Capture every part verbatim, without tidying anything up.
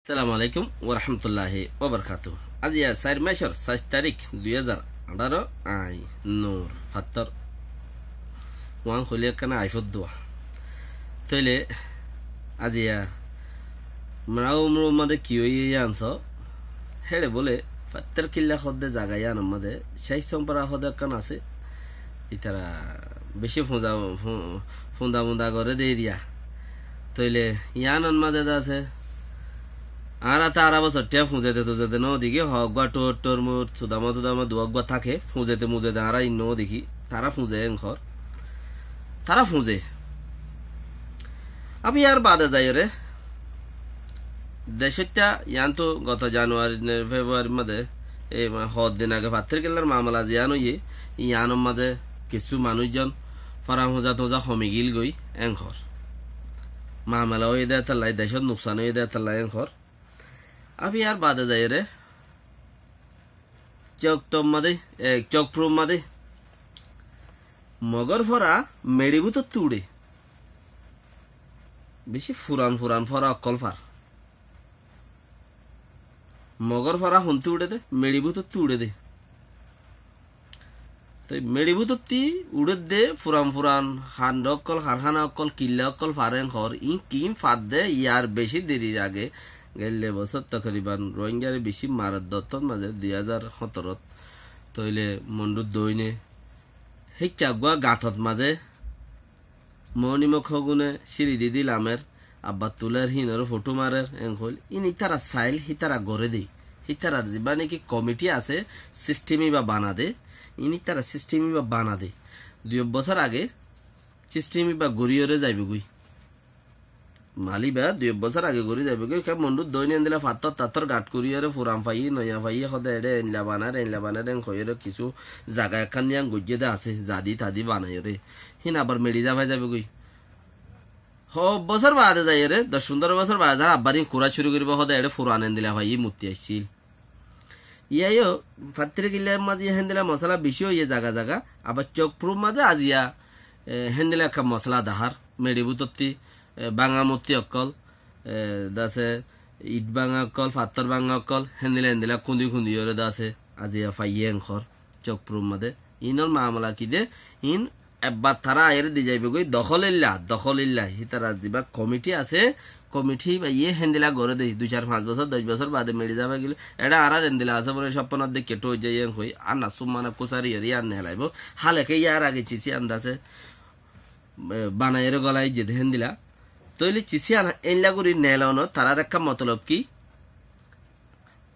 Assalamu alaikum warahmatulláhi wabarakátuhu. Aziya sair macór sair tarík dui házar añçáro, añí Nur Fattór. Uán hoilé ekkán aifóddua. Tóile aziya mura umrur mazé ki óiye yían soó. Héçe bóle Fattór Killa hoódde zaga yíanor mazé Cáiccónfara hoódde ekkán asé. Ítara bicí fuñza, fu-, funda funda goré de eriya. Tóile yíanor mazé de asé. Añára te añára bosór thiañ fuñzete tuñzete no dekí, hoó eggúa thor thor mur, sudama tudama duwa eggúa táke, fuñzete muñzete añára ín no dekí, tará fuñze en hoór. Tará fuñze. Abar yíar baade zaiyóre, decóitta yíantu goto Januari ne Februarir mazé, e, ma-, hoddin age Fattór Killar mamela ziyán óiye, yíanor mazé kissú manúic zon fora fuñza tuñza homi gíl goi en hoór. Mamela óiye de étalla, decót nuksan óiye de étalla en hoór. Abar yíar baade zaiyóre, Coktor mazé, e, Cokfurur mazé Mogór fora meçi bútottu uçé. Bicí furan furan fora ókkol far. Mogór fora hontú uçé dé, meçi bútottu uçé dé. Toi meçi bútotti uçédde furan furan handha ókkol, harhána ókkol, killa ókkol far en hoór, iín kiín fadde yíar bicí derir age geille bosór tokoriban Ruáingaré bicí marer dottót mazé dui házar hóñtorot. Tóile Mondhúr doóine héikka eggúa gañtot mazé moónimok hógune círi di di lamer, abbar tuler, híinoré fothó marer, en hoil. Íin ítara sail, hítara goré dé. Hítarar zibá néki komithí asé, sistem íba bana dé. Íin ítara sistem íba bana dé. Dui ek bosór age sistem íba goríyoré zaibogói. Mal íba dui ek bosór age gorí zaibogói. Ke Mondhúr doóine endila fattór tattór gañth goríyoré furan faiyé, noya faiyé, hóde eçé einla banar, einla banar, en hoiyóre kissú zaga ekkán niyan goijjé dé asé, zadi tadi banaiyóre. Híin abar meçi zafai zaibogói. Hoó bosór baade zaiyóre, doc fundóro bosór baade zaiyóre abbar íin kura cúru goríbo, hóde eçé furan endila faiyí mutti aiccíl. Yíayo Fattór Killar mazé héndila mosala bicí óiye zaga zaga, abar Cokfurur mazé aziya, e, héndila ekkán mosala dahár, meçi bútotti, e, báñga mutti ókkol, e, dase it báñga ókkol, fattór báñga ókkol, héndila héndila kundi kundi óre dase aziya faiyé en hoór, Cokfurur mazé. Iínor mamela ki dé, iín ebbar tará aiyóre di zaibogói dohól illa, dohól illa. Hítarar zibá komithí asé, komithí íbaye héndila goré dé, dui sair fañs bosór, doc bosór baade meçi zafai gilé. Eçé añárar endila asé bóle sópponot deikké thói zai en hoi, ar na summa na kusari eri ar nelaibó. Háleke yíar age cis yían dase, e, banaiyóre golai zedé héndila. Tóile cis yían einla gorí nelonot tarár ekkán motolob ki?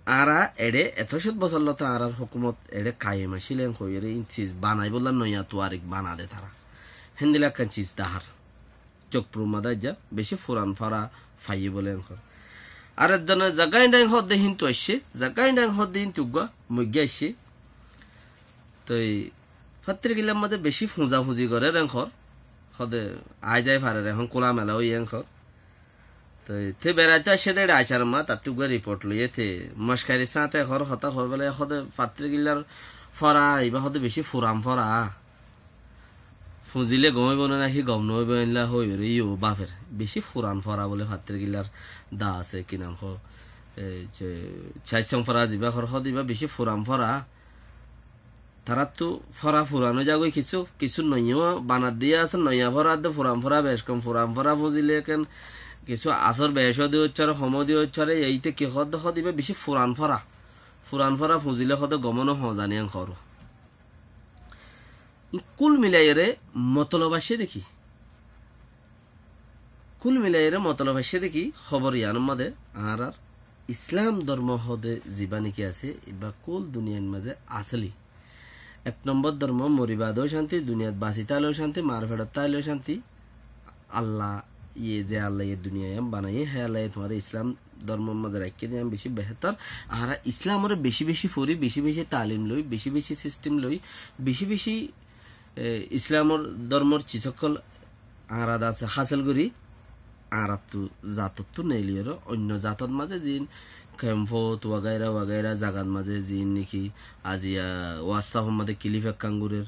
Añára eçé eto cót bosór lóti añárar hókumot eçé kayem accíl en hoiyóre íin cis banaibólla noya tuwarik bana dé tará. Héndila ekkán cis dahár. Cokfurur mazé aijja bicí furan fora faiyé bóle en hoór. Ar ek done Zagain Dain hoódde híntu aiccé, Zagain Dain hoódde híntu eggúa moiggá aiccé. Toi Fattór Killar mazé bicí fuñza fuñzi gorér en hoór. Hóde aái zai farer, ehón kúla mela óiye en hoór. Toi te beraitó aiccé dé eçé aiccár ma, tattú eggúa riport loiyé te mockarir sáñte hoór hotá hoór bóle hóde Fattór Killar fora, ibá hóde bicí furan fora. Fuñzile gom óibo né náki gom noóibo, éilla hoiyóre yó báfer. Bicí furan fora bóle Fattór Killar dá asé, ki nam hoó, e, ce, Cáiccónfara zibá hoór hóde ibá bicí furan fora. Taráttu fora furan ói zagói kissú, kissú noya banat diya asé, noya fora de furan fora bec kom, furan fora fuñzile ekkán kissú asór bec ó di óiccáre, hom ó di óiccáre, eite ki hoódde hóde ibá bicí furan fora. Furan fora fuñzile hóde gom ó no hoó zani en hoór. Kúl milaiyóre motolob aiccé dé ki? Kúl milaiyóre motolob aiccé dé ki, hóbor yíanor mazé añárar Islam dormo hóde zibá néki asé, ibá kúl duniyair mazé asóli. Ek nombor dormo, mori baade ó cánti, duniyait basi táile ó cánti, mar feçot táile ó cánti. Alla ye, ze Alla ye duniya yían banaiyé, hé Alla ye tuáñre Islam dormor mazé raikké dé yían bicí behétor. Añára Islamoré bicí bicí fori, bicí bicí talim loi, bicí bicí sistem loi, bicí bicí e, Islamor dormor cis ókkol añára dase hásil gorí, añárattu zatottú neiliyóre oinno zatot mazé ziín kemfot wagaira wagaira zagat mazé ziín néki aziya WhatsApp or mazé kilif ekkán gorér,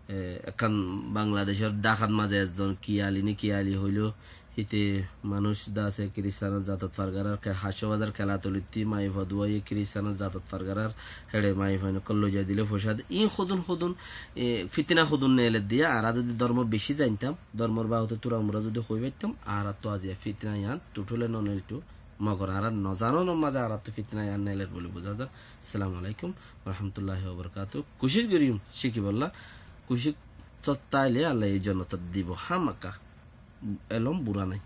e, ekkán Bangladecor Dhakat mazé ezzon ki Ali né ki Ali hoiló, Íte manúic de asé Kiristanor zatot fargarar, ke-, Hácco Bazar Kelatulittí maiyafuwa duwaiye Kiristanor zatot fargarar, héçe maiyafuwa ókkol loizai dile foisá de. Iín hodún hodún, e, fitna hodún neeler diya, añára zodi dormo beci zaintam, dormor babote tura mura zodi hoi faittam, añárattú aziya fitna yián tuthule no neeltú, mogor añára no zanonor mazé añárattú fitna yián neeler buli buzá za. Assalamu alaikum wa rahmatullahi wa barakatuhu. Kucíc goijjum cíkibolla, kucíc sótta óile Allah ye jonnotot dibo, hámaka. Elóm bura nái.